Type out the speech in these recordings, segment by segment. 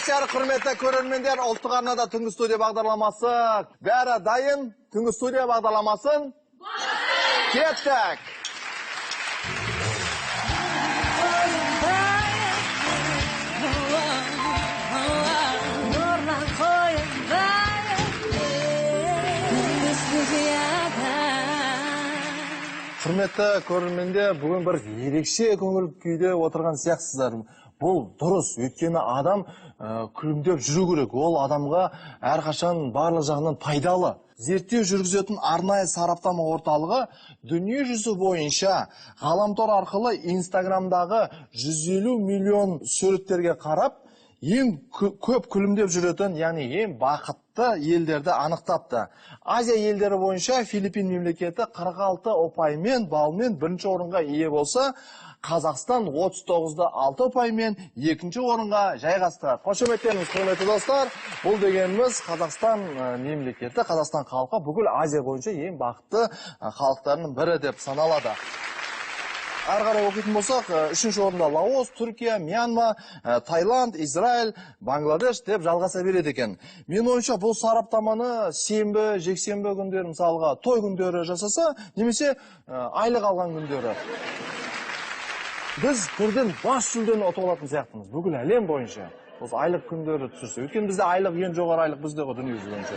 Кеш жарық, құрметті көрермендер, ұлттық арнада түнгі студия бағдарламасы. Бәрі дайын, түнгі студия бағдарламасын кеттік. Құрметті көрермендер, бүгін бір ерекше көңіл күйде отырған сияқтысыздар. Бұл дұрыс, өйткені адам күлімдеп жүру керек. Ол адамға әрқашан барлық жағынан пайдалы. Зерттеу жүргізетін арнайы сараптама орталығы дүниежүзі бойынша ғаламтор арқылы Инстаграмдағы 150 миллион суреттерге қарап, ең көп күлімдеп жүретін, яғни ең бақытты елдерді анықтапты. Азия елдері бойынша Филиппин мемлекеті 46 ұпаймен, балмен бірінші орынға ие болса, Қазақстан 39-6 ұпаймен екінші орынға жайғасты. Қошеметтеріңіз, құрметті достар, бұл дегеніміз Қазақстан мемлекеті, Қазақстан халқы бүкіл Азия бойынша ең бақытты халықтарының бірі деп саналады. Ары қарай оқитын болсақ, үшінші орында Лаос, Түркия, Мьянма, Таиланд, Израиль, Бангладеш деп жалғаса береді екен. Менің ойымша, бұл сараптаманы сенбі, жексенбі күндері, мысалға, той күндері жасаса, немесе айлық алған күндері. Біз бірден бас жүлдені ұтып алатын сияқтымыз, бүкіл әлем бойынша. Осы айлық күндері түсірсе. Өйткені бізде айлық ең жоғары айлық бізде ғой дүниежүзі бойынша.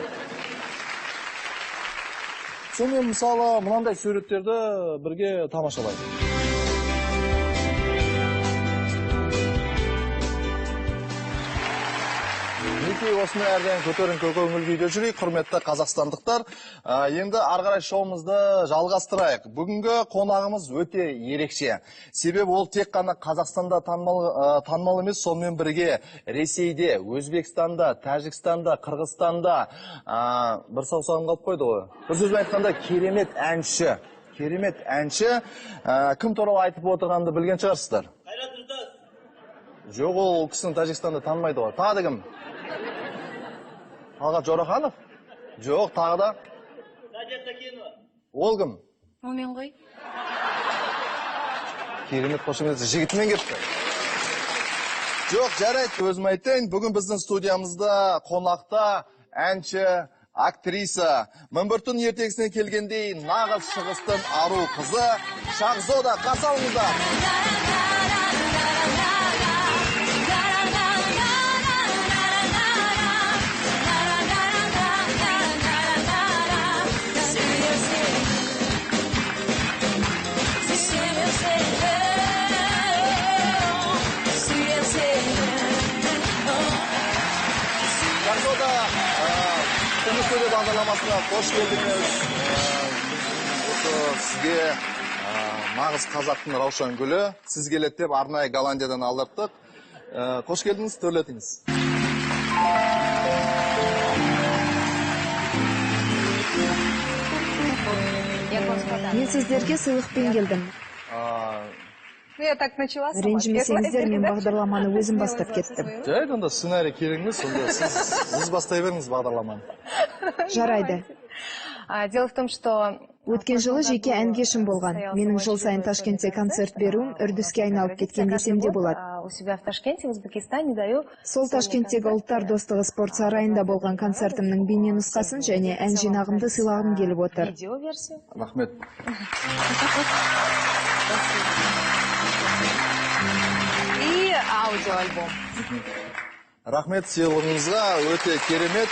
Сонымен, мысалы, мынандай суреттерді бірге тамашалайық. Мінекей, осындай әрдайым көтеріңкі көңіл күйде жүрейік, құрметті қазақстандықтар. Енді ары қарай шоуымызды жалғастырайық. Бүгінгі қонағымыз өте ерекше. Себебі ол тек қана Қазақстанда танымал емес, сонымен бірге Ресейде, Өзбекстанда, Тәжікстанда, Қырғызстанда, бір саусағым қалып қойды ғой. Бір сөзбен айтқанда, керемет әнші. Керемет әнші. Кім туралы айтып отырғанымды білген шығарсыздар. Қайрат Нұртас. Жоқ, ол кісіні Тәжікстанда танымайды ғой. Тағы да кім? Талғат Жораханов? Жоқ, тағы да? Надя Сакенова. Ол кім? Ол мен ғой. Керемет қошемет, жігітімен келіпті. Жоқ, жарайды, өзім айтайын. Бүгін біздің студиямызда қонақта әнші, актриса, 1001 түн ертегісіне келгендей нағыз шығыстың ару қызы Шахзода. Қарсы алыңыздар. Шахзода, түнгі студия бағдарламасына қош келдіңіз. Осы сізге нағыз қазақтың раушан гүлі сіз келеді деп арнайы Голландиядан алдырттық. Қош келдіңіз, төрлетіңіз. Мен сіздерге сыйлықпен келдім. Я так начала сама. Ренжімесеңіздер, мен бағдарламаны өзім бастап кеттім. Жарайды, онда сценарий керек емес, онда сіз бастай беріңіз бағдарламаны. Жарайды. Дело в том, что Өткен жылы жеке ән кешім болған. Менің жыл сайын Ташкентте концерт беруім үрдіске айналып кеткен десем де болады. У себя в Ташкенте, в Узбекистане даю Сол Ташкенттегі ұлттар достығы спорт сарайында болған концертімнің бейне нұсқасын және ән жинағымды сыйлағым келіп отыр. Видеоверсию. Рахмет. И аудиоальбом. Рахмет сыйлығыңызға, өте керемет.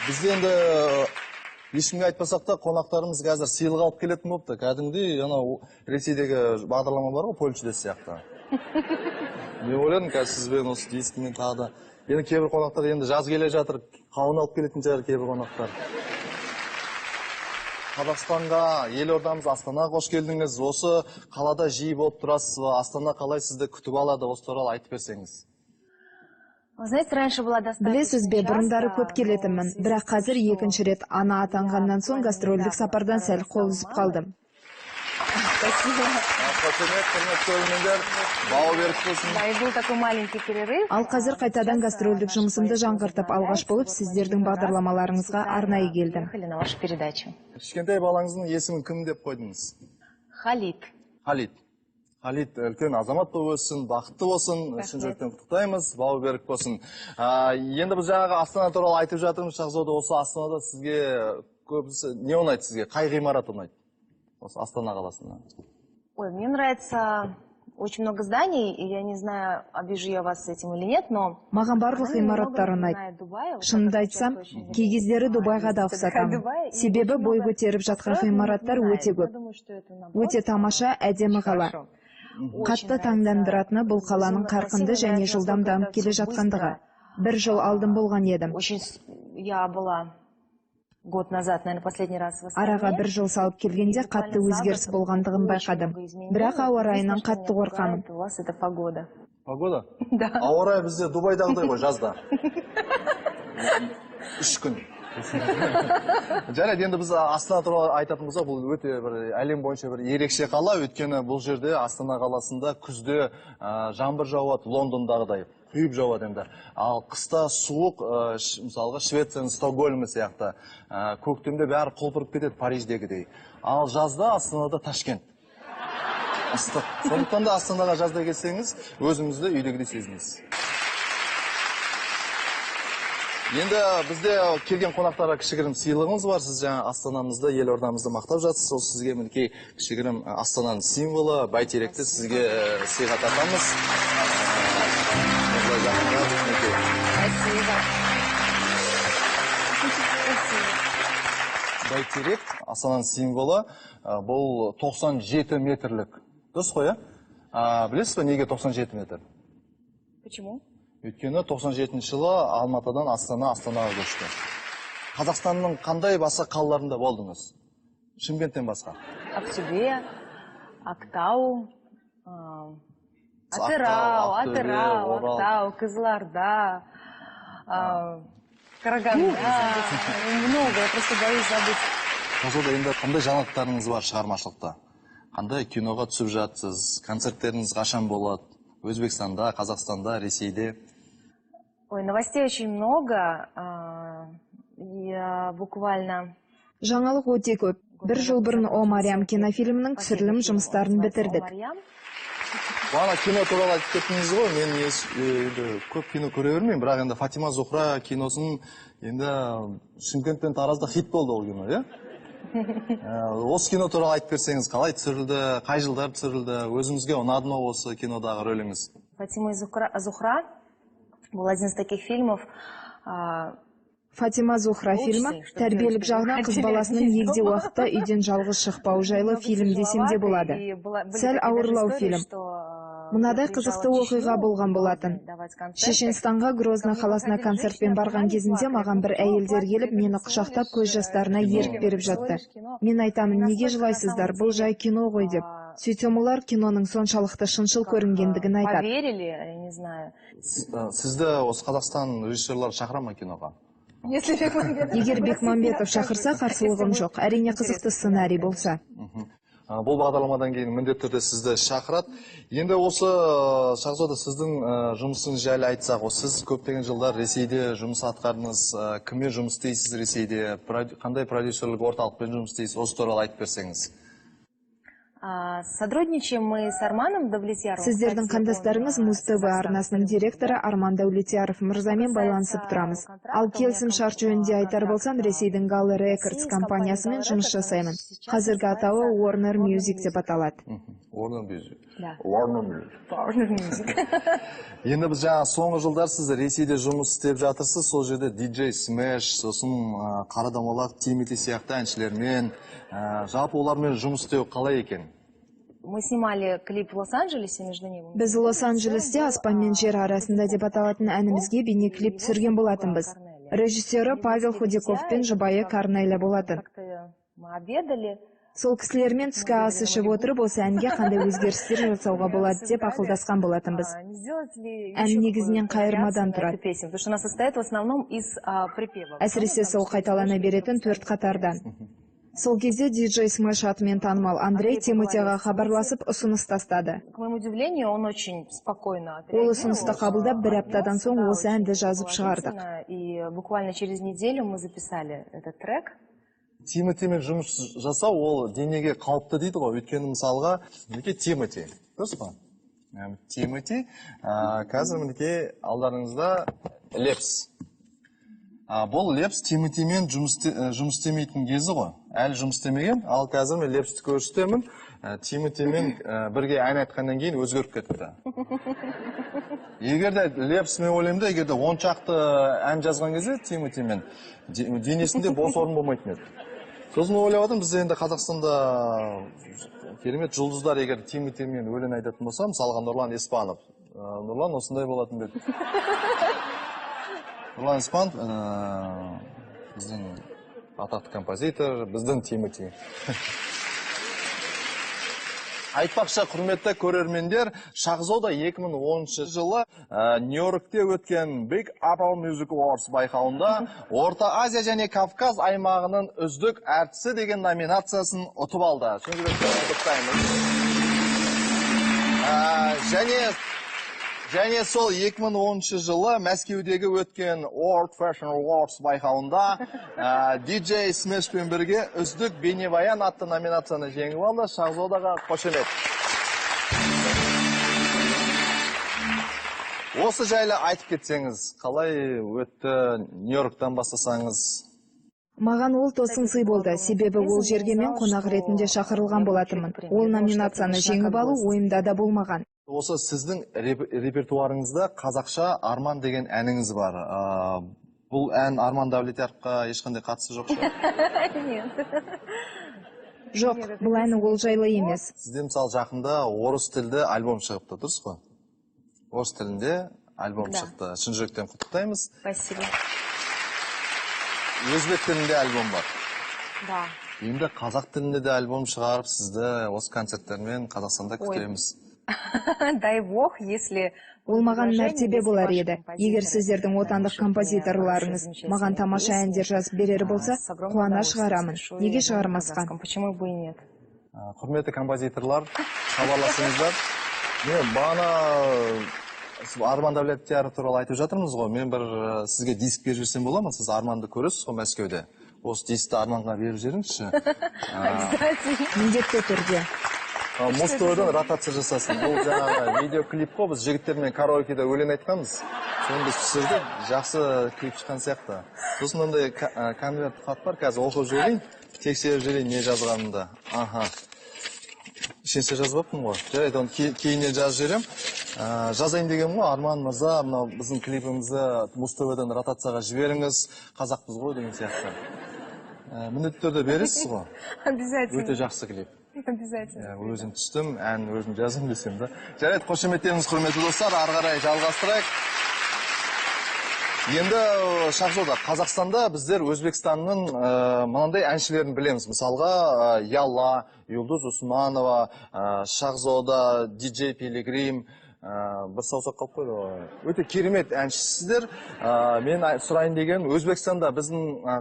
Бізде енді ешкімге айтпасақ та қонақтарымыз қазір сыйлық алып келетін болыпты. Кәдімгідей анау Ресейдегі бағдарлама бар ғой, Поле чудес сияқты. Мен ойладым, қазір сізбен осы дискімен тағы да. Енді кейбір қонақтар енді жаз келе жатыр, қауын алып келетін шығар кейбір қонақтар. Қазақстанға, елордамыз Астанаға қош келдіңіз. Осы қалада жиі болып тұрасыз ба? Астана қалай сізді күтіп алады? Осы туралы айтып берсеңіз. Вы знаете, раньше была достаточно Білесіз бе, бұрындары часто, көп келетінмін, но бірақ қазір екінші рет ана атанғаннан соң Я гастрольдік сапардан сәл қол үзіп қалдым. Спасибо. Қошемет, құрметті көрермендер, бауы берік болсын. Да, и был такой маленький перерыв. Ал қазір қайтадан гастрольдік жұмысымды жаңғыртып, алғаш болып сіздердің бағдарламаларыңызға арнайы келдім. Приехали на вашу передачу. Кішкентай балаңыздың есімін кім деп қойдыңыз? Халид. Халид. Халид үлкен азамат болып өссін, бақытты болсын, шын жүректен құттықтаймыз, бауы берік болсын. Енді біз жаңағы Астана туралы айтып жатырмыз, Шахзода, осы Астанада сізге көбісі не ұнайды сізге? Қай ғимарат ұнайды? Осы Астана қаласында. Ой, мне нравится очень много зданий, и я не знаю, обижу я вас этим или нет, но... Маған барлық ғимараттар ұнайды. Шынымды айтсам, кей кездері Дубайға да ұқсатамын. Себебі бой көтеріп жатқан ғимараттар өте көп. Өте тамаша, әдемі қала. Қатты таңдандыратыны бұл қаланың қарқынды және жылдам дамып келе жатқандығы. Бір жыл алдын болған едім. Очень я была год назад, наверное, последний раз в Астане. Араға бір жыл салып келгенде қатты өзгеріс болғандығын байқадым. Бірақ ауа райынан қатты қорқамын. У вас это погода. Погода? Да. Ауа райы бізде Дубайдағыдай ғой жазда. 3 күн. Жарайды, енді біз Астана туралы айтатын болсақ, бұл өте бір әлем бойынша бір ерекше қала, өйткені бұл жерде Астана қаласында күзде жаңбыр жауады, Лондондағыдай құйып жауады енді. Ал қыста суық, мысалға Швецияның Стокгольмі сияқты, көктемде бәрі құлпырып кетеді Париждегідей. Ал жазда Астанада Ташкент. Ыстық. Сондықтан да Астанаға жазда келсеңіз, өзіңізді үйдегідей сезінесіз. Енді бізде келген қонақтарға кішігірім сыйлығымыз бар. Сіз жаңа Астанамызды, елордамызды мақтап жатсыз. Сол сізге мінекей кішігірім Астананың символы, бәйтеректі сізге сыйға тартамыз. Спасибо. Бәйтерек Астананың символы, бұл 97 метрлік. Дұрыс қой, ә? Білесіз бе, неге 97 метр? Почему? Өйткені 97 жылы Алматыдан Астана, Астанаға көшті. Қазақстанның қандай басқа қалаларында болдыңыз? Шымкенттен басқа. Ақтөбе, Ақтау, Атырау, Атырау, Ақтау, Қызылорда, Караганда. Много, я просто боюсь забыть. Шахзода, енді қандай жаңалықтарыңыз бар шығармашылықта? Қандай киноға түсіп жатсыз? Концерттеріңіз қашан болады? Өзбекстанда, Қазақстанда, Ресейде? Ой, новостей очень много. Я буквально... Жаңалық өте көп. Бір жыл бұрын «О Мариам» кинофильмінің түсірілім жұмыстарын бітірдік. Бағана кино туралы айтып кеттіңіз ғой, мен енді көп кино көре бермеймін, бірақ енді Фатима Зухра киносын енді Шымкент пен Таразда хит болды ол кино, иә? Осы кино туралы айтып берсеңіз, қалай түсірілді, қай жылдары түсірілді, өзіңізге ұнады ма осы кинодағы рөліңіз? Фатима Зухра был один из таких фильмов. Фатима Зухра фильмі тәрбиелік жағынан қыз баласының егде уақытта үйден жалғыз шықпауы жайлы фильм десем де болады. Сәл ауырлау фильм. Мынадай қызықты оқиға болған болатын. Шешенстанға Грозный қаласына концертпен барған кезімде маған бір әйелдер келіп, мені құшақтап көз жастарына ерік беріп жатты. Мен айтамын, неге жылайсыздар, бұл жай кино ғой деп. Сөйтсем олар киноның соншалықты шыншыл көрінгендігін айтады. Поверили, я не знаю. Сізді осы Қазақстан режиссерлары шақыра ма киноға? Егер Бекмамбетов шақырса, қарсылығым жоқ. Әрине қызықты сценарий болса. Бұл бағдарламадан кейін міндетті түрде сізді шақырады. Енді осы, Шахзода, сіздің жұмысыңыз жайлы айтсақ, осы сіз көптеген жылдар Ресейде жұмыс атқардыңыз, кіммен жұмыс істейсіз Ресейде, қандай продюсерлік орталықпен жұмыс істейсіз, осы туралы айтып берсеңіз. Сотрудничаем мы с Арманом Давлетьяровым. Сіздердің қандастарыңыз Муз ТВ арнасының директоры Арман Давлетьяров мырзамен байланысып тұрамыз. Ал келісім шарт жөнінде айтар болсам, Ресейдің Gala Records компаниясымен жұмыс жасаймын. Қазіргі атауы Warner Music деп аталады. Warner Music. Да. Warner Music. Warner Music. Енді біз жаңа соңғы жылдар сіз Ресейде жұмыс істеп жатырсыз, сол жерде DJ Smash, сосын Қара Домалақ, Тимати сияқты әншілермен, жалпы олармен жұмыс істеу қалай екен? Мы снимали клип в Лос-Анджелесе между ними. Біз Лос-Анджелесте аспан мен жер арасында деп аталатын әнімізге бейнеклип түсірген болатынбыз. Режиссері Павел Худяков пен жұбайы Корнеля болатын. Мы обедали. Сол кісілермен түскі ас ішіп отырып, осы әнге қандай өзгерістер жасауға болады деп ақылдасқан болатынбыз. Ән негізінен қайырмадан тұрады. Потому что она состоит в основном из припевов. Әсіресе сол қайталана беретін 4 қатардан. Сол кезде DJ Smash атымен танымал Андрей Тимотиға хабарласып ұсыныс тастады. К моему удивлению, он очень спокойно Ол ұсынысты қабылдап, бір аптадан соң осы әнді жазып шығардық. И буквально через неделю мы записали этот трек. Тимотимен жұмыс жасау ол денеге қауіпті дейді ғой. Өйткені мысалға, мінекей Тимоти, дұрыс па? Тимоти, қазір мінекей алдарыңызда Лепс. Бұл Лепс Тимотимен жұмыс істемейтін кезі ғой. Әлі жұмыс істемеген, ал қазір мен Лепсті көрсетемін. Тимотимен бірге ән айтқаннан кейін өзгеріп кетті. Егер де Лепс, мен ойлаймын да, егер де 10 шақты ән жазған кезде Тимотимен денесінде бос орын болмайтын еді. Сосын ойлап отырмын, біз енді Қазақстанда керемет жұлдыздар егер Тимотимен өлең айтатын болса, мысалға Нұрлан Еспанов. Нұрлан осындай болатын ба еді? Нұрлан Еспанов біздің атақты композитор, біздің Тимоти. Айтпақшы, құрметті көрермендер, Шахзода 2010 жылы Нью-Йоркте өткен Big Apple Music Awards байқауында Орта Азия және Кавказ аймағының үздік әртісі деген номинациясын ұтып алды. Шын жүректен құттықтаймыз. Және сол 2010 жылы Мәскеудегі өткен World Fashion Awards байқауында DJ Smashпен бірге үздік бейнебаян атты номинацияны жеңіп алды. Шахзодаға қошемет. Осы жайлы айтып кетсеңіз, қалай өтті, Нью-Йорктан бастасаңыз? Маған ол тосын сый болды, себебі ол жерге мен қонақ ретінде шақырылған болатынмын. Ол номинацияны жеңіп алу ойымда да болмаған. Осы сіздің репертуарыңызда қазақша Арман деген әніңіз бар. Бұл ән Арман Давлетьяровқа ешқандай қатысы жоқ шығар? Жоқ, бұл ән ол жайлы емес. Сізде мысалы жақында орыс тілді альбом шығыпты, дұрыс қой? Орыс тілінде альбом шықты. Шын жүректен құттықтаймыз. Спасибо. Өзбек тілінде альбом бар. Да. Енді қазақ тілінде де альбом шығарып, сізді осы концерттермен Қазақстанда күтеміз. Дай бог, если... Ол маған мәртебе болар еді. Егер сіздердің отандық композиторларыңыз маған тамаша әндер жазып берер болса, қуана шығарамын. Неге шығармасқа? Почему бы и нет? Құрметті композиторлар, хабарласыңыздар. Мен бағана Арман Давлетьяров туралы айтып жатырмыз ғой. Мен бір сізге диск беріп жіберсем бола ма? Сіз Арманды көресіз ғой Мәскеуде. Осы дискті Арманға беріп жіберіңізші. Обязательно. Міндетті түрде. Муз-ТВ-дан ротация жасасын. Бұл жаңағы видеоклип қой, біз жігіттермен караокеде өлең айтқанбыз. Соны біз түсірдік, жақсы клип шыққан сияқты. Сосын мынандай конверт хат бар, қазір оқып жіберейін, тексеріп жіберейін не жазғанымды. Аха. Ешнәрсе жазбаппын ғой. Жарайды, оны кейіннен жазып жіберемін. Жазайын дегенім ғой, Арман мырза, мынау біздің клипімізді Муз-ТВ-дан ротацияға жіберіңіз, қазақпыз ғой деген сияқты. Міндетті түрде бересіз ғой? Обязательно. Өте жақсы клип. Обязательно. Өзім түстім, ән өзім жаздым десем да. Жарайды, қошеметтеріңіз, құрметті достар, ары қарай жалғастырайық. Енді Шахзода, Қазақстанда біздер Өзбекстанның мынандай әншілерін білеміз. Мысалға, Ялла, Юлдуз Усманова, Шахзода, DJ Пилигрим, бір саусақ қалып қойды ғой. Өте керемет әншісіздер. Мен сұрайын дегенім, Өзбекстанда біздің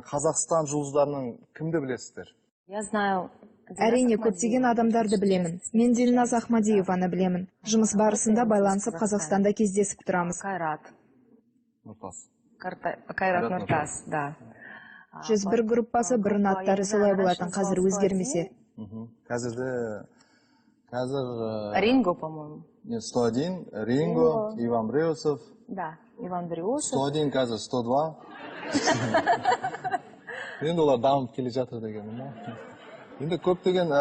Қазақстан жұлдыздарының кімді білесіздер? Я знаю. Әрине, көптеген адамдарды білемін. Мен Дильназ Ахмадиеваны білемін. Жұмыс барысында байланысып Қазақстанда кездесіп тұрамыз. Кайрат. Нұртас. Кайрат Нұртас, да. 101 группасы бұрын аттары солай болатын, қазір өзгермесе. Қазір... Ринго, по-моему. Нет, 101, Ринго, Иван Бреусов. Да, Иван Бреусов. 101 қазір 102. Енді олар дамып келе жатыр дегенім ғой. Енді көптеген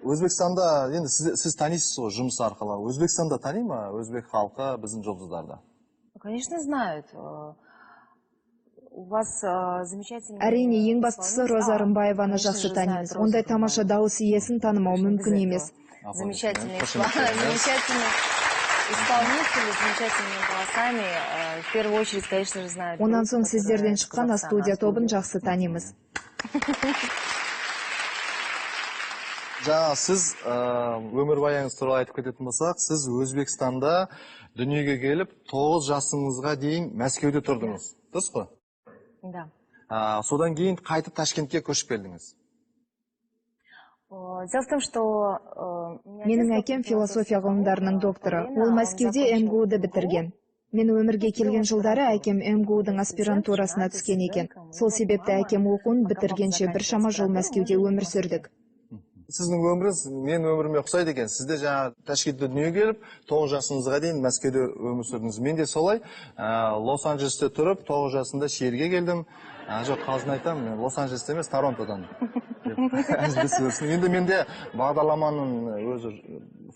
Өзбекстанда, енді сіз танисыз ғой жұмыс арқылы. Өзбекстанда тани ма өзбек халқы біздің жұлдыздарды? Конечно, знают. У вас замечательный... Әрине, ең бастысы Роза Рымбаеваны жақсы танимыз. Ондай тамаша дауыс иесін танымау мүмкін емес. Замечательный исполнители, замечательными голосами. В первую очередь, конечно же, знают. Онан соң сіздерден шыққан А-студия тобын жақсы танимыз. Жаңа сіз өмірбаяныңыз туралы айтып кететін болсақ, сіз Өзбекстанда дүниеге келіп, 9 жасыңызға дейін Мәскеуде тұрдыңыз. Дұрыс қой? Да. Содан кейін қайтып Ташкентке көшіп келдіңіз. Дело в том, что менің әкем философия ғылымдарының докторы. Ол Мәскеуде МГУ-ды бітірген. Мен өмірге келген жылдары әкем МГУ-дың аспирантурасына түскен екен. Сол себепті әкем оқуын бітіргенше біршама жыл Мәскеуде өмір сүрдік. Сіздің өміріңіз мен өміріме ұқсайды екен. Сіз де жаңа Ташкентте дүниеге келіп, 9 жасыңызға дейін Мәскеуде өмір сүрдіңіз. Мен де солай Лос-Анджелесте тұрып, 9 жасында шиеліге келдім. Жоқ, қалжың айтамын, мен Лос-Анджелесте емес, Торонтодан. Енді менде бағдарламаның өзі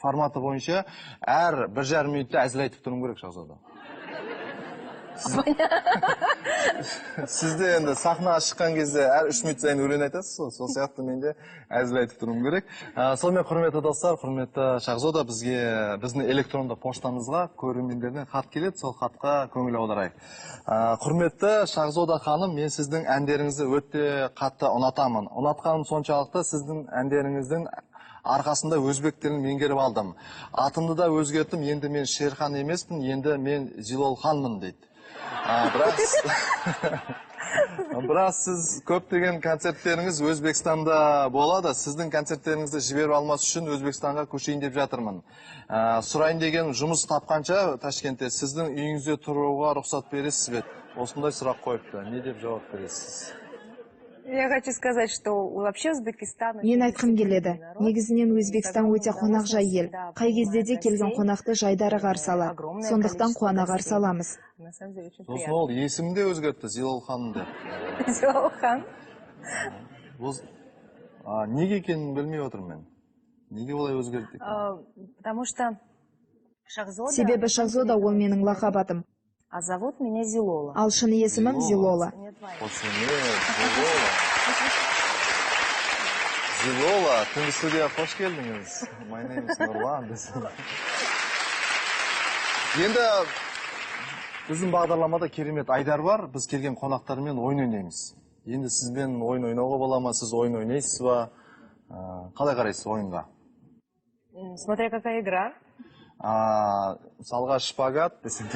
форматы бойынша әр 1,5 минутта әзіл айтып тұруым керек, Шахзода. Сіз де енді сахнаға шыққан кезде әр 3 минут сайын өлең айтасыз ғой, сол сияқты мен де әзіл айтып тұруым керек. Сонымен, құрметті достар, құрметті Шахзода, бізге біздің электронды поштамызға көрермендерден хат келеді, сол хатқа көңіл аударайық. Құрметті Шахзода ханым, мен сіздің әндеріңізді өте қатты ұнатамын. Ұнатқаным соншалықты сіздің әндеріңіздің арқасында өзбек тілін меңгеріп алдым. Атымды да өзгерттім, енді мен Шерхан емеспін, енді мен Зилолханмын дейді. Бірақ сіз көптеген концерттеріңіз Өзбекстанда болады. Сіздің концерттеріңізді жіберіп алмас үшін Өзбекстанға көшейін деп жатырмын. Сұрайын деген жұмыс тапқанша Ташкентте сіздің үйіңізде тұруға рұқсат бересіз бе? Осындай сұрақ қойыпты. Не деп жауап бересіз? Я хочу сказать, что вообще Узбекистан... Мен айтқым келеді. Негізінен Өзбекстан өте қонақжай ел. Қай кезде де келген қонақты жайдары қарсы алады. Сондықтан қуана қарсы аламыз. Сосын ол есімін де өзгертті, Зилолхан деп. Зилолхан. Неге екенін білмей отырмын мен. Неге олай өзгертті? Потому что Шахзода... Себебі Шахзода ол менің лақап атым. А зовут меня Зилола. Ал шын есімім Зилола. Зилола. Зилола, түнгі студияға қош келдіңіз. My name is Нұрлан. Енді біздің бағдарламада керемет айдар бар. Біз келген қонақтармен ойын ойнаймыз. Енді сізбен ойын ойнауға бола ма? Сіз ойын ойнайсыз ба? Қалай қарайсыз ойынға? Смотря какая игра. Мысалға шпагат десең.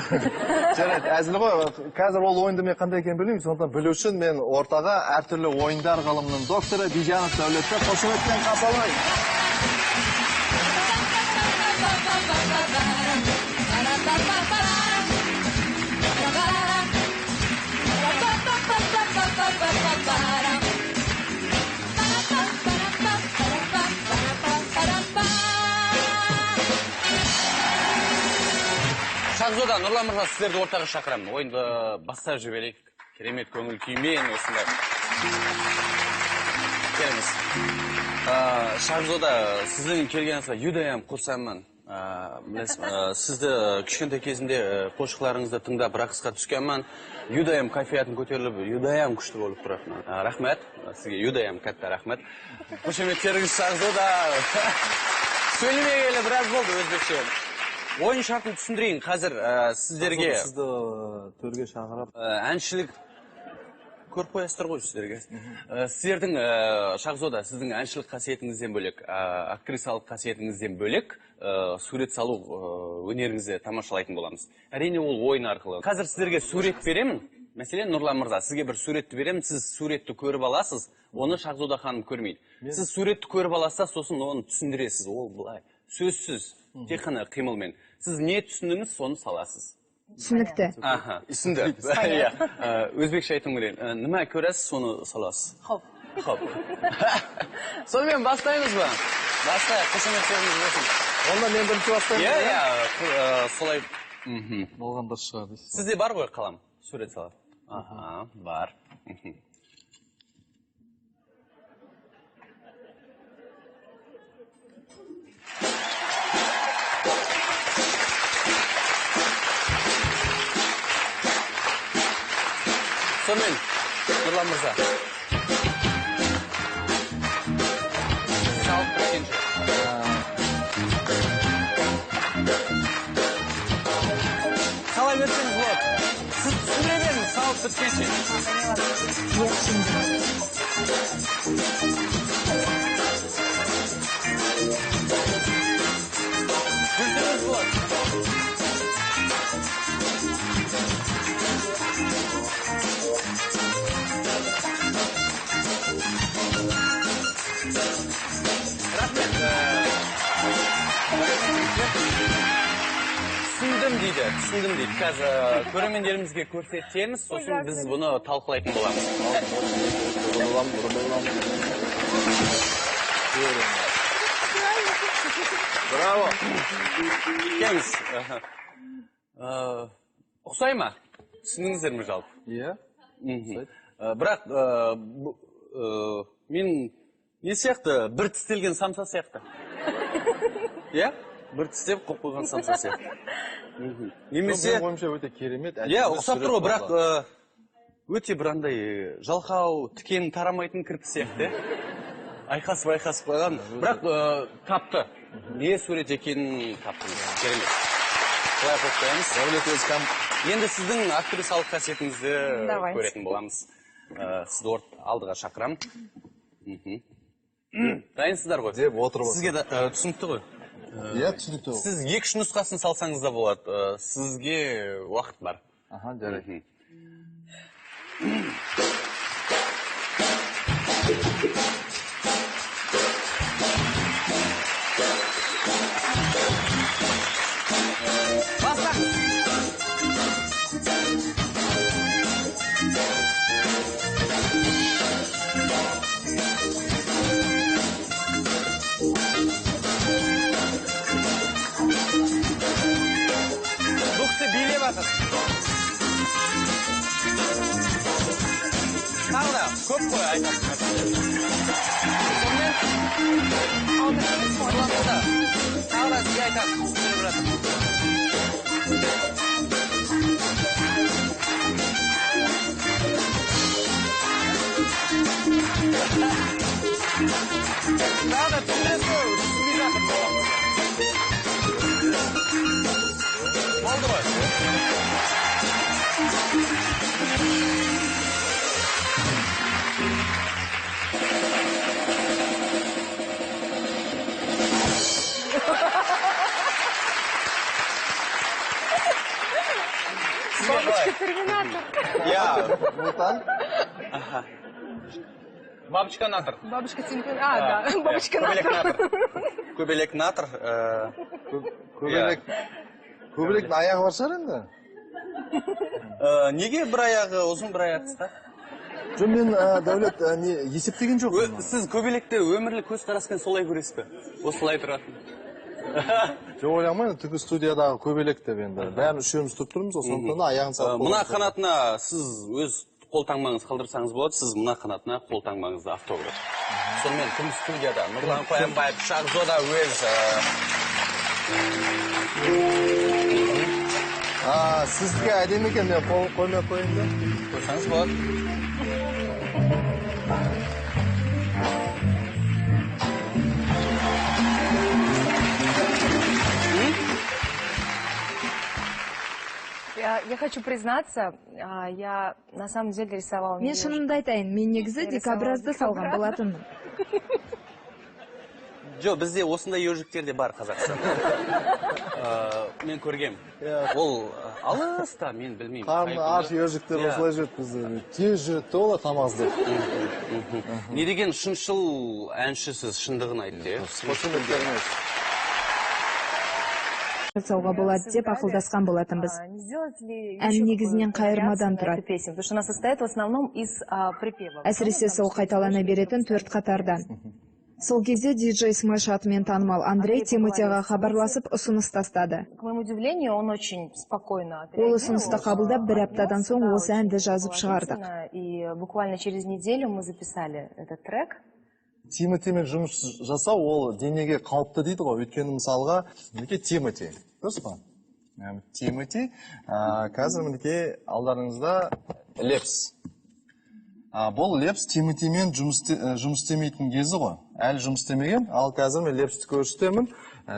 Жарайды, әзіл ғой. Қазір ол ойынды мен қандай екенін білмеймін. Сондықтан білу үшін мен ортаға әртүрлі ойындар ғылымының докторы Бижанов Дәулетті қошеметпен қарсы алайық. Шахзода, Нұрлан мырза, сіздерді ортаға шақырамын. Ойынды бастап жіберейік. Керемет көңіл күймен осындай. Келіңіз. Шахзода, сіздің келгеніңізге юдайым қурсанмын. Сізді кішкентай кезінде қошықларыңызды тыңдап рақсқа түскенмін. Юдайым кайфиятым көтеріліп, юдайым күшті болып тұратын. Рахмет. Сізге юдайым катта рахмет. Қошеметтеріңіз, Шахзода. Сөйлемегелі біраз болды өзбекше. Ойын шартын түсіндірейін. Қазір сіздерге... Сізді төрге шақырып... Әншілік көріп қоясыздар ғой сіздерге. Сіздердің, Шахзода, сіздің әншілік қасиетіңізден бөлек, актрисалық қасиетіңізден бөлек, сурет салу өнеріңізді тамашалайтын боламыз. Әрине, ол ойын арқылы. Қазір сіздерге сурет беремін. Мәселен, Нұрлан мырза, сізге бір суретті беремін, сіз суретті көріп аласыз, оны Шахзода ханым көрмейді. Сіз суретті көріп аласыз, сосын оны түсіндіресіз. Ол былай, сөзсіз, тек қана қимылмен. Сіз не түсіндіңіз, соны саласыз. Түсінікті. Аха, түсінді. Өзбекше айтуым керек. Нима көресіз, соны саласыз. Хоп. Хоп. Сонымен бастаймыз ба? Бастайық, қошеметтеріңіз болсын. Онда мен бірінші бастаймын. Иә, иә, солай. Болған дұрыс шығар дейсіз. Сізде бар ғой қалам, сурет салады. Аха, бар. Сонымен, Нұрлан мырза. Салып біткенше. Сала берсеңіз болады. Сіз түсіндіре беріңіз, салып біткенше. Иә, түсіндім. Күлсеңіз болады. Рахмет. Түсіндім дейді, түсіндім дейді. Қазір көрермендерімізге көрсетеміз, сосын біз бұны талқылайтын боламыз. Браво. Келіңіз. Ұқсай ма? Түсіндіңіздер ме жалпы? Иә. Бірақ мен не сияқты, бір тістелген самса сияқты. Иә? Бір тістеп қойып қойған самса сияқты. Немесе менің ойымша өте керемет. Иә, ұқсап тұр ғой, бірақ өте бір андай жалқау, тікен тарамайтын кірпі сияқты. Айқасып қойған. Бірақ тапты. Не сурет екенін таптыңыз. Керемет. Былай қойып қоямыз. Енді сіздің актрисалық қасиетіңізді көретін боламыз. Сізді алдыға шақырамын. Дайынсыздар ғой? Деп отырып. Сізге түсінікті ғой? Иә, түсінікті. Сіз екі нұсқасын салсаңыз да болады. Сізге уақыт бар. Аха, жарайды. Бастаңыз. Бұл кісі билеп жатыр. Тағы да көп қой айтатын. Сонымен тағы да сізге айтады, түсіндіріп жатыр. Тағы да түсіндіресіз ғой, түсінбей жатыр. Болды ғой. Бабочка-терминатор. Я. Мутант. Бабочка-натор. Бабочка-терминатор. А, да. Бабочка-натор. Көбелек-натор. Көбелек. Көбелектің аяғы бар шығар енді. Неге бір аяғы ұзын, бір аяғы қысқа? Жоқ, мен Дәулет есептеген жоқпын. Сіз көбелекті өмірлік көзқараспен солай көресіз бе? Осылай тұратын. Жоқ, ойламаймын, түнгі студиядағы көбелек деп енді. Бәрін үшеуміз тұрып тұрмыз, сондықтан да аяғын салып. Мына қанатына сіз өз қол таңбаңызды қалдырсаңыз болады, сіз мына қанатына қол таңбаңызды автограф. Сонымен түнгі студияда Нұрлан Қоянбаев, Шахзода өз. Сіздікі әдемі екен, мен қол қоймай қояйын да. Қойсаңыз болады. Я хочу признаться, я на самом деле рисовала. Мен шынымды айтайын, мен негізі дикобразды салған болатынмын. Жоқ, бізде осындай ежиктер де бар Қазақстанда. Мен көргем. Ол алыста, мен білмеймін. Қарны аш ежиктер осылай жүреді бізде. Тез жүреді де олар тамақ іздеп. Не деген шыншыл әншісіз, шындығын айтты. Жасауға болады деп ақылдасқан болатынбыз. Ән негізінен қайырмадан тұрады. Әсіресе сол қайталана беретін төрт қатардан. Сол кезде диджей Смэш атымен танымал Андрей Тимотиға хабарласып ұсыныс тастады. Ол ұсынысты қабылдап, бір аптадан соң осы әнді жазып шығардық. Тимотимен жұмыс жасау ол денеге қалыпты дейді ғой. Өйткені мысалға, мінекей Тимоти, дұрыс па? Тимоти, қазір мінекей алдарыңызда Лепс. Бұл Лепс Тимотимен жұмыс істемейтін кезі ғой. Әлі жұмыс істемеген, ал қазір мен Лепсті көрсетемін.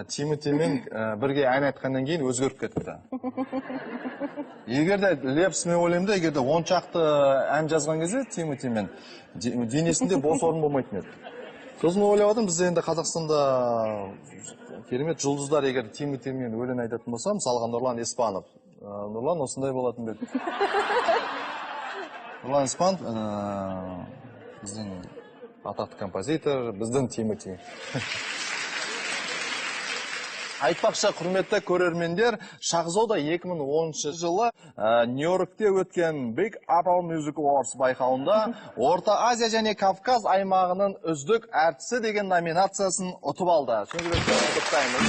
Тимотимен бірге ән айтқаннан кейін өзгеріп кетті. Егер де Лепс, мен ойлаймын да, егер де 10 шақты ән жазған кезде Тимотимен денесінде бос орын болмайтын еді. Сосын ойлап отырмын, бізде енді Қазақстанда керемет жұлдыздар егер Тимотимен өлең айтатын болса, мысалға Нұрлан Еспанов. Нұрлан осындай болатын ба еді? Нұрлан Еспанов біздің атақты композитор, біздің Тимоти. Айтпақшы, құрметті көрермендер, Шахзода 2010 жылы Нью-Йоркте өткен Big Apple Music Awards байқауында Орта Азия және Кавказ аймағының үздік әртісі деген номинациясын ұтып алды. Шын жүректен құттықтаймыз.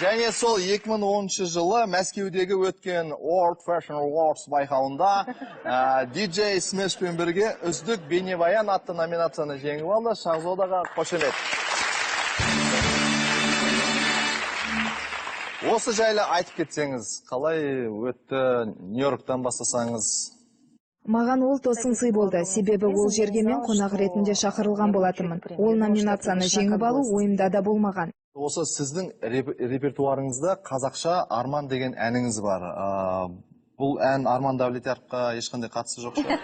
Және сол 2010 жылы Мәскеудегі өткен World Fashion Awards байқауында DJ Smashпен бірге үздік бейнебаян атты номинацияны жеңіп алды. Шахзодаға қошемет. Осы жайлы айтып кетсеңіз, қалай өтті, Нью-Йорктан бастасаңыз? Маған ол тосын сый болды, себебі ол жерге мен қонақ ретінде шақырылған болатынмын. Ол номинацияны жеңіп алу ойымда да болмаған. Осы сіздің репертуарыңызда қазақша Арман деген әніңіз бар. Бұл ән Арман Давлетьяровқа ешқандай қатысы жоқ шығар?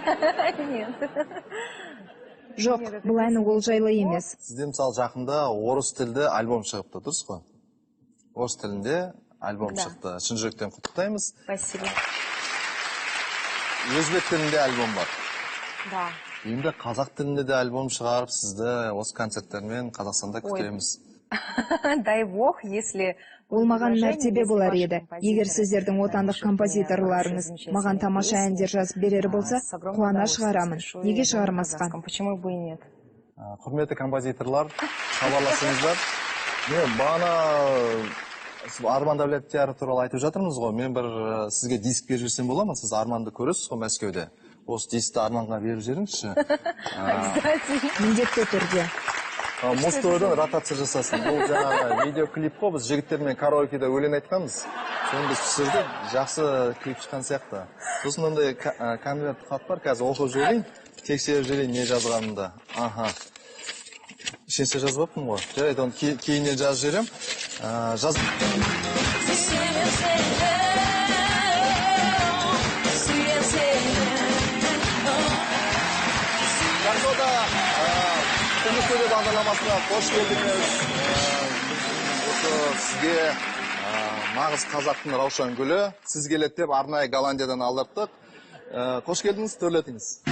Жоқ, бұл ән ол жайлы емес. Сізде мысалы жақында орыс тілді альбом шығыпты, дұрыс қой? Орыс тілінде альбом шықты. Шын жүректен құттықтаймыз. Спасибо. Өзбек тілінде альбом бар. Да. Енді қазақ тілінде де альбом шығарып, сізді осы концерттермен Қазақстанда күтеміз. Дай бог, если Ол маған мәртебе болар еді. Егер сіздердің отандық композиторларыңыз маған тамаша әндер жазып берер болса, қуана шығарамын. Неге шығармасқа? Почему бы и нет? Құрметті композиторлар, хабарласыңыздар. Мен бағана Арман Давлетьяров туралы айтып жатырмыз ғой. Мен бір сізге диск беріп жіберсем бола ма? Сіз Арманды көресіз ғой Мәскеуде. Осы дискті Арманға беріп жіберіңізші. Обязательно. Міндетті түрде. Муз-ТВ-дан ротация жасасын. Бұл жаңағы видеоклип қой, біз жігіттермен караокеде өлең айтқанбыз. Соны біз түсірдік, жақсы клип шыққан сияқты. Сосын мынандай конверт хат бар, қазір оқып жіберейін, тексеріп жіберейін не жазғанымды. Аха. Ешнәрсе жазбаппын ғой. Жарайды, оны кейіннен жазып жіберемін. Шахзода, Түнгі студия бағдарламасына қош келдіңіз. Осы сізге нағыз қазақтың раушан гүлі сіз келеді деп арнайы Голландиядан алдырттық. Қош келдіңіз, төрлетіңіз.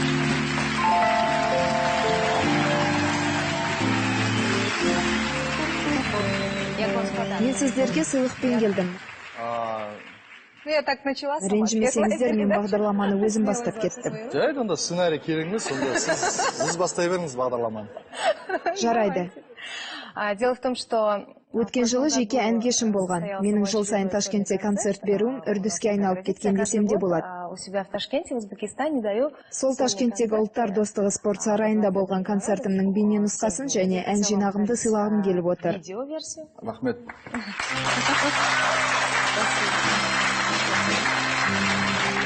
Мен сіздерге сыйлықпен келдім. Я так начала сама. Ренжімесеңіздер, мен бағдарламаны өзім бастап кеттім. Жарайды, онда сценарий керек емес, онда сіз бастай беріңіз бағдарламаны. Жарайды. Дело в том, что Өткен жылы жеке ән кешім болған. Менің жыл сайын Ташкентте концерт беруім үрдіске айналып кеткен десем де болады. У себя в Ташкенте, в Узбекистане даю. Сол Ташкенттегі Ұлттар достығы спорт сарайында болған концертімнің бейне нұсқасын және ән жинағымды сыйлағым келіп отыр. Видеоверсию. Рахмет.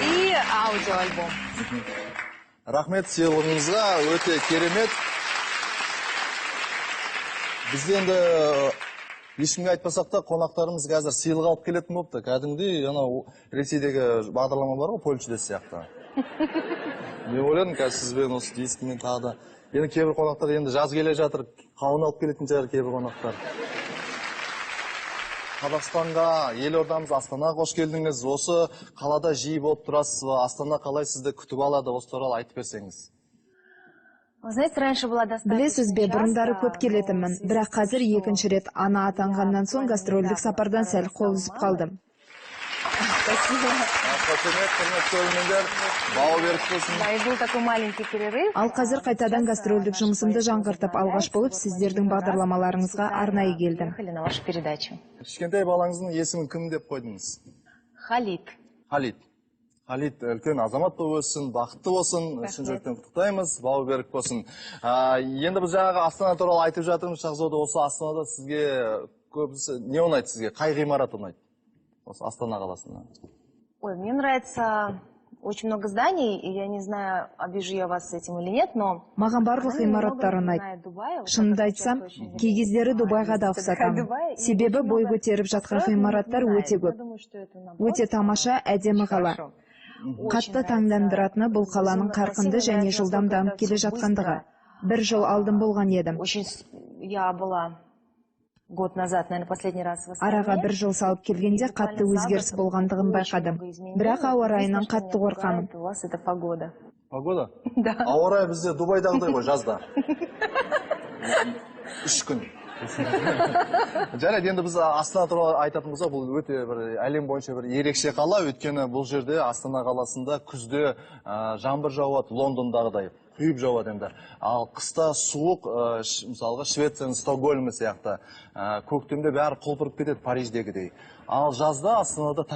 И аудиоальбом. Рахмет сыйлығыңызға, өте керемет. Бізде енді ешкімге айтпасақ та қонақтарымыз қазір сыйлық алып келетін болыпты. Кәдімгідей анау Ресейдегі бағдарлама бар ғой, Поле чудес сияқты. Мен ойладым, қазір сізбен осы дискімен тағы да. Енді кейбір қонақтар енді жаз келе жатыр, қауын алып келетін шығар кейбір қонақтар. Қазақстанға, елордамыз Астанаға қош келдіңіз. Осы қалада жиі болып тұрасыз ба? Астана қалай сізді күтіп алады? Осы туралы айтып берсеңіз. Вы знаете, раньше была достаточно Білесіз бе, бұрындары часто, көп келетінмін, но бірақ қазір екінші рет ана атанғаннан соң гастрольдік сапардан сәл қол үзіп қалдым. Спасибо. Қошемет, құрметті көрермендер, бауы берік болсын. Да, и был такой маленький перерыв. Ал қазір қайтадан гастрольдік жұмысымды жаңғыртып, алғаш болып сіздердің бағдарламаларыңызға арнайы келдім. Приехали на вашу передачу. Кішкентай балаңыздың есімін кім деп қойдыңыз? Халид. Халид. Халид үлкен азамат болып өссін, бақытты болсын, шын жүректен құттықтаймыз, бауы берік болсын. Енді біз жаңағы Астана туралы айтып жатырмыз, Шахзода, осы Астанада сізге көбісі не ұнайды сізге? Қай ғимарат ұнайды? Осы Астана қаласында. Ой, мне нравится очень много зданий, и я не знаю, обижу я вас с этим или нет, но Маған барлық ғимараттар ұнайды. Шынымды айтсам, кей кездері Дубайға да ұқсатамын. Себебі бой көтеріп жатқан ғимараттар өте көп. Өте тамаша, әдемі қала. Қатты таңдандыратыны бұл қаланың қарқынды және жылдам дамып келе жатқандығы. Бір жыл алдын болған едім. Очень я была год назад, наверное, последний раз в Астане. Араға бір жыл салып келгенде қатты өзгеріс болғандығын байқадым. Бірақ ауа райынан қатты қорқамын. У вас это погода. Погода? Да. Ауа райы бізде Дубайдағыдай ғой жазда. 3 күн. Жарайды, енді біз Астана туралы айтатын болсақ, бұл өте бір әлем бойынша бір ерекше қала. Өйткені бұл жерде, Астана қаласында күзде жаңбыр жауады, Лондондағыдай құйып жауады енді. Ал қыста суық, мысалға Швецияның Стокгольмі сияқты. Көктемде бәрі құлпырып кетеді, Париждегідей. Ал жазда Астанада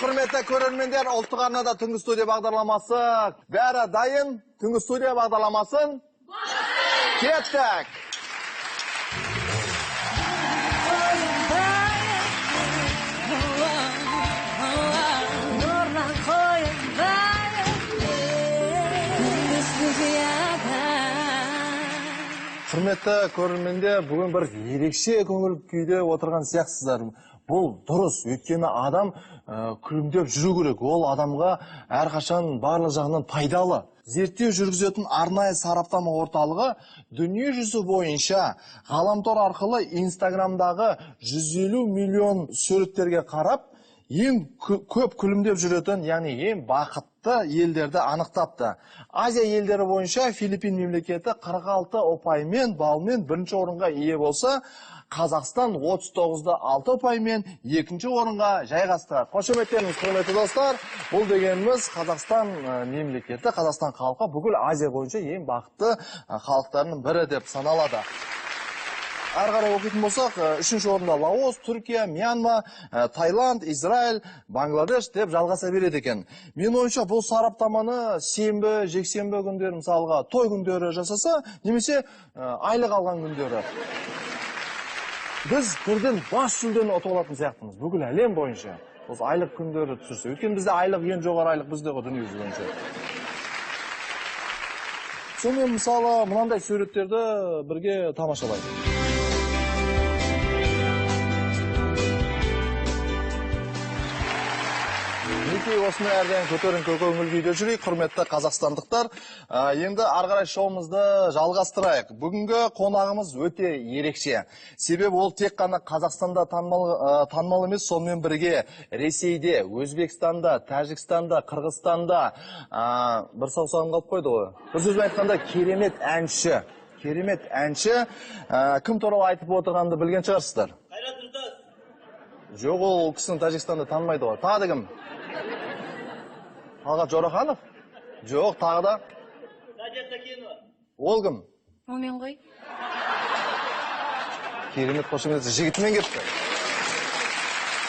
Құрметті көрермендер, ұлттық арнада түнгі студия бағдарламасы. Бәрі дайын, түнгі студия бағдарламасын кеттік. Құрметті көрермендер, бүгін бір ерекше көңіл күйде отырған сияқтысыздар. Бұл дұрыс, өйткені адам күлімдеп жүру керек. Ол адамға әрқашан барлық жағынан пайдалы. Зерттеу жүргізетін арнайы сараптама орталығы дүниежүзі бойынша ғаламтор арқылы Инстаграмдағы 150 миллион суреттерге қарап, ең көп күлімдеп жүретін, яғни ең бақытты елдерді анықтапты. Азия елдері бойынша Филиппин мемлекеті 46 ұпаймен, балмен бірінші орынға ие болса, Қазақстан 39-6 ұпаймен екінші орынға жайғасты. Қошеметтеріңіз, құрметті достар, бұл дегеніміз Қазақстан мемлекеті, Қазақстан халқы бүкіл Азия бойынша ең бақытты халықтарының бірі деп саналады. Әрі қарай оқитын болсақ, үшінші орында Лаос, Түркия, Мьянма, Таиланд, Израиль, Бангладеш деп жалғаса береді екен. Менің ойымша, бұл сараптаманы сенбі, жексенбі күндері, мысалға той күндері жасаса, немесе айлық алған күндері. Біз бірден бас жүлдені ұтып алатын сияқтымыз, бүкіл әлем бойынша. Осы айлық күндері түсірсе. Өйткені бізде айлық ең жоғары айлық бізде ғой дүниежүзі бойынша. Сонымен мысалы мынандай суреттерді бірге тамашалайық. Осындай әрдайым көтеріңкі көңіл күйде жүрейік, құрметті қазақстандықтар. Енді ары қарай шоуымызды жалғастырайық. Бүгінгі қонағымыз өте ерекше. Себебі ол тек қана Қазақстанда танымал емес, сонымен бірге Ресейде, Өзбекстанда, Тәжікстанда, Қырғызстанда, бір саусағым қалып қойды ғой. Бір сөзбен айтқанда керемет әнші. Керемет әнші. Кім туралы айтып отырғанымды білген шығарсыздар? Қайрат Нұртас. Жоқ, ол кісіні Тәжікстанда танымайды ғой. Тағы да кім? Талғат Жораханов? Жоқ, тағы да. Надя Сакенова. Ол кім? Ол мен ғой. Керемет қошемет, жігітімен келіпті.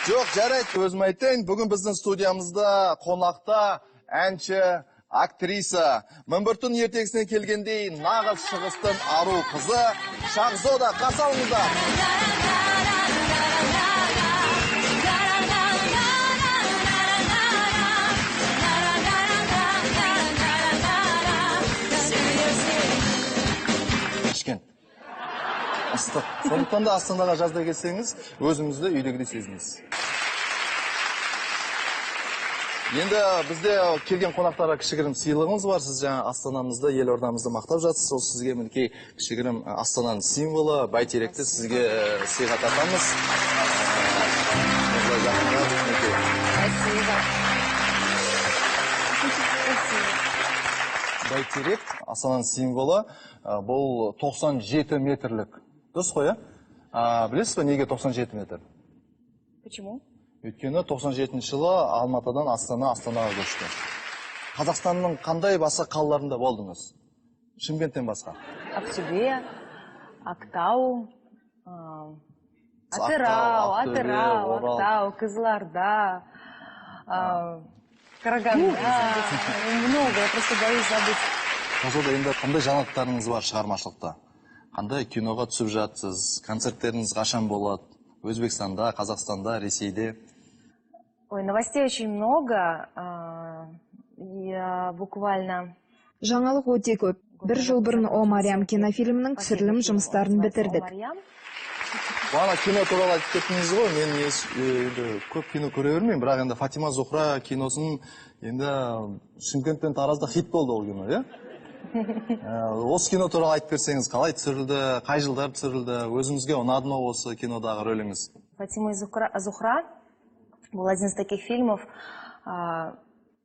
Жоқ, жарайды, өзім айтайын. Бүгін біздің студиямызда қонақта әнші, актриса, 1001 түн ертегісіне келгендей нағыз шығыстың ару қызы Шахзода. Қарсы алыңыздар. Ыстық. Сондықтан да Астанаға жазда келсеңіз, өзіңізді үйдегідей сезінесіз. Енді бізде келген қонақтарға кішігірім сыйлығымыз бар. Сіз жаңа Астанамызды, елордамызды мақтап жатсыз. Сол сізге мінекей кішігірім Астананың символы, бәйтеректі сізге сыйға тартамыз. Спасибо. Бәйтерек Астананың символы, бұл 97 метрлік. Дұрыс қой, а? Білесіз бе, неге 97 метр? Почему? Өйткені 97 жылы Алматыдан Астана, Астанаға көшті. Қазақстанның қандай басқа қалаларында болдыңыз? Шымкенттен басқа. Ақтөбе, Ақтау, Атырау, Атырау, Ақтау, Қызылорда, Караганда. Много, я просто боюсь забыть. Шахзода, енді қандай жаңалықтарыңыз бар шығармашылықта? Қандай киноға түсіп жатсыз? Концерттеріңіз қашан болады? Өзбекстанда, Қазақстанда, Ресейде? Ой, новостей очень много. Я буквально... Жаңалық өте көп. Бір жыл бұрын «О Мариам» кинофильмінің түсірілім жұмыстарын бітірдік. Бағана кино туралы айтып кеттіңіз ғой, мен енді көп кино көре бермеймін, бірақ енді Фатима Зухра киносын енді Шымкент пен Таразда хит болды ол кино, иә? Осы кино туралы айтып берсеңіз, қалай түсірілді, қай жылдары түсірілді, өзіңізге ұнады ма осы кинодағы рөліңіз? Фатима и Зухра был один из таких фильмов.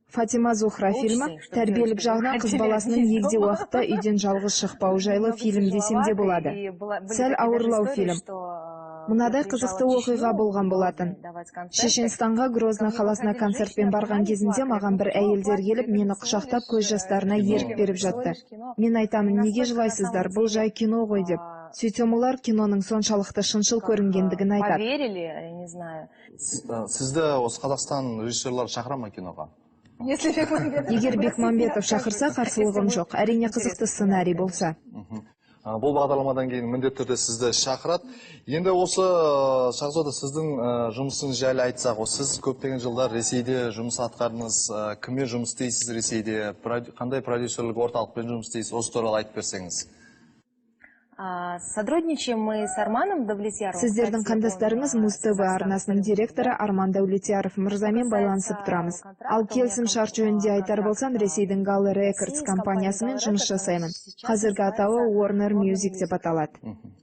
Фатима Зухра фильмі тәрбиелік жағынан қыз баласының егде уақытта үйден жалғыз шықпауы жайлы фильм десем де болады. Сәл ауырлау фильм. Мынадай қызықты оқиға болған болатын. Шешенстанға, Грозный қаласына концертпен барған кезімде маған бір әйелдер келіп, мені құшақтап, көз жастарына ерік беріп жатты. Мен айтамын, неге жылайсыздар, бұл жай кино ғой деп. Сөйтсем олар киноның соншалықты шыншыл көрінгендігін айтады. Поверили, я не знаю. Сізді осы Қазақстан режиссерлары шақыра ма киноға? Егер Бекмамбетов шақырса, қарсылығым жоқ. Әрине, қызықты сценарий болса. Бұл бағдарламадан кейін міндетті түрде сізді шақырады. Енді осы, Шахзода, сіздің жұмысыңыз жайлы айтсақ, осы сіз көптеген жылдар Ресейде жұмыс атқардыңыз. Кіммен жұмыс істейсіз Ресейде, қандай продюсерлік орталықпен жұмыс істейсіз, осы туралы айтып берсеңіз. Сотрудничаем мы с Арманом Давлетьяровым. Сіздердің қандастарыңыз Муз ТВ арнасының директоры Арман Дәулетьяров мырзамен байланысып тұрамыз. Ал келісім шарт жөнінде айтар болсам, Ресейдің Gala Records компаниясымен жұмыс жасаймын. Қазіргі атауы Warner Music деп аталады.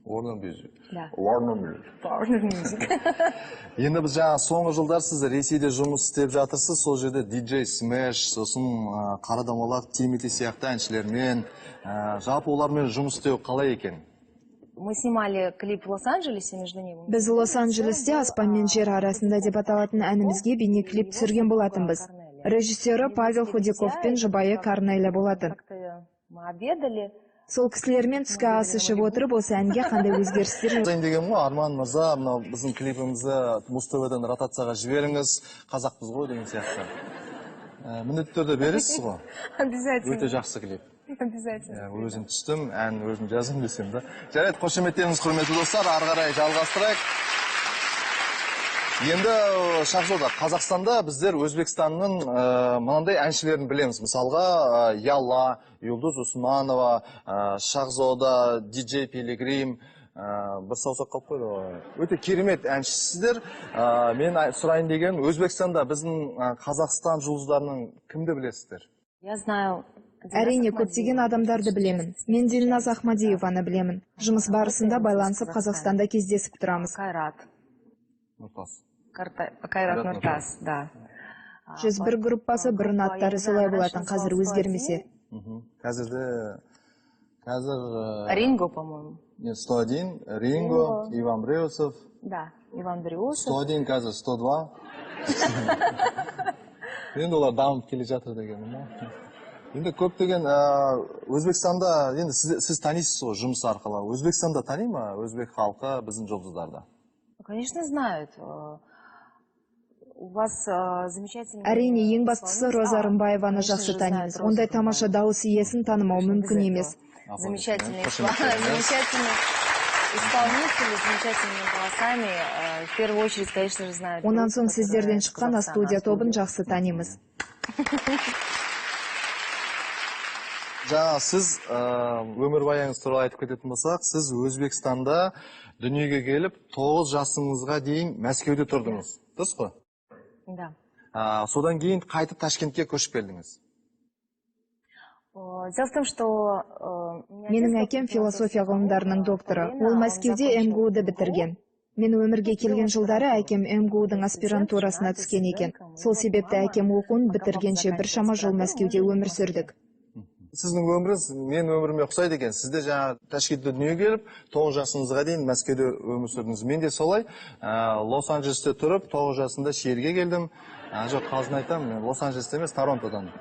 Warner Music. Да. Warner Music. Warner Music. Енді біз жаңа соңғы жылдар сіз Ресейде жұмыс істеп жатырсыз, сол жерде DJ Smash, сосын Қара Домалақ, Тимати сияқты әншілермен, жалпы олармен жұмыс істеу қалай екен? Мы снимали клип в Лос-Анджелесе между небом. Біз Лос-Анджелесте «Аспан мен жер арасында» деп аталатын әнімізге бейнеклип түсірген болатынбыз. Режиссері Павел Худяков пен жұбайы Корнеля болатын. Как-то мы обедали. Сол кісілермен түскі ас ішіп отырып, осы әнге қандай өзгерістер жасайын деген ғой, Арман мырза, мынау біздің клипімізді Муз ТВ-дан ротацияға жіберіңіз, қазақпыз ғой деген сияқты. Міндетті түрде бересіз ғой? Обязательно. Өте жақсы клип. Обязательно. Өзім түстім, ән өзім жаздым десем да. Жарайды, қошеметтеріңіз, құрметті достар, ары қарай жалғастырайық. Енді, Шахзода, Қазақстанда біздер Өзбекстанның мынандай әншілерін білеміз. Мысалға, Ялла, Юлдуз Усманова, Шахзода, DJ Пилигрим, бір саусақ қалып қойды ғой. Өте керемет әншісіздер. Мен сұрайын деген, Өзбекстанда біздің Қазақстан жұлдыздарының кімді білесіздер? Я знаю. Әрине, көптеген адамдарды білемін. Мен Дильназ Ахмадиеваны білемін. Жұмыс барысында байланысып, Қазақстанда кездесіп тұрамыз. Кайрат. Нұртас. Кайрат Нұртас, да. 101 группасы бұрын аттары солай болатын, қазір өзгермесе. Қазірде, қазір Ринго, по-моему. Нет, 101, Ринго, Иван Бреусов. Да, Иван Бреусов. 101 қазір 102. Енді олар дамып келе жатыр дегенім ғой. Енді көптеген Өзбекстанда, енді сіз танисыз ғой жұмыс арқылы. Өзбекстанда тани ма өзбек халқы біздің жұлдыздарды? Конечно, знают. У вас замечательный Әрине, ең бастысы Роза Рымбаеваны жақсы танимыз. Ондай тамаша дауыс иесін танымау мүмкін емес. Замечательный замечательный исполнители, замечательными голосами. В первую очередь, конечно же, знают. Онан соң сіздерден шыққан А-студия тобын жақсы танимыз. Жаңа сіз өмірбаяныңыз туралы айтып кететін болсақ, сіз Өзбекстанда дүниеге келіп, 9 жасыңызға дейін Мәскеуде тұрдыңыз. Дұрыс қой? Да. Содан кейін қайтып Ташкентке көшіп келдіңіз. Дело в том, что Менің әкем философия ғылымдарының докторы. Ол Мәскеуде МГУ-ды бітірген. Мен өмірге келген жылдары әкем МГУ-дың аспирантурасына түскен екен. Сол себепті әкем оқуын бітіргенше біршама жыл Мәскеуде өмір сүрдік. Сіздің өміріңіз менің өміріме ұқсайды екен. Сіз де жаңа Ташкентте дүниеге келіп, 9 жасыңызға дейін Мәскеуде өмір сүрдіңіз. Мен де солай, Лос-Анджелесте тұрып, 9 жасында шетелге келдім. Жоқ, қалжың айтамын, мен Лос-Анджелесте емес, Торонтодан.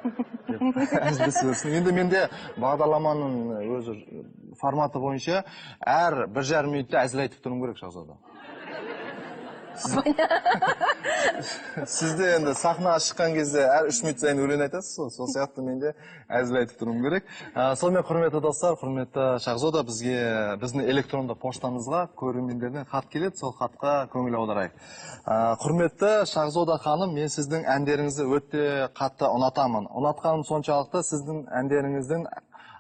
Енді менде бағдарламаның өзі форматы бойынша әр бір жарым минутта әзіл айтып тұруым керек, Шахзода. Сізде енді сахнаға шыққан кезде әр 3 минут сайын өлең айтасыз ғой, сол сияқты мен де әзіл айтып тұруым керек. Сонымен, құрметті достар, құрметті Шахзода, біздің электронды поштамызға көрермендерден хат келеді, сол хатқа көңіл аударайық. Құрметті Шахзода ханым, мен сіздің әндеріңізді өте қатты ұнатамын. Ұнатқаным соншалықты, сіздің әндеріңіздің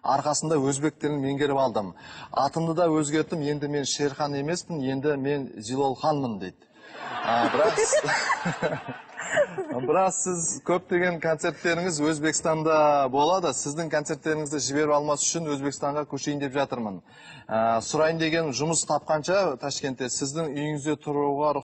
Арқасында өзбек тілін меңгеріп алдым. Атымды да өзгерттім, енді мен Шерхан емеспін, енді мен Зилолханмын дейді. Бірақ сіз көптеген концерттеріңіз Өзбекстанда болады. Сіздің концерттеріңізді жіберіп алмас үшін Өзбекстанға көшейін деп жатырмын. Сұрайын деген, жұмыс тапқанша Ташкентте сіздің үйіңізде тұруға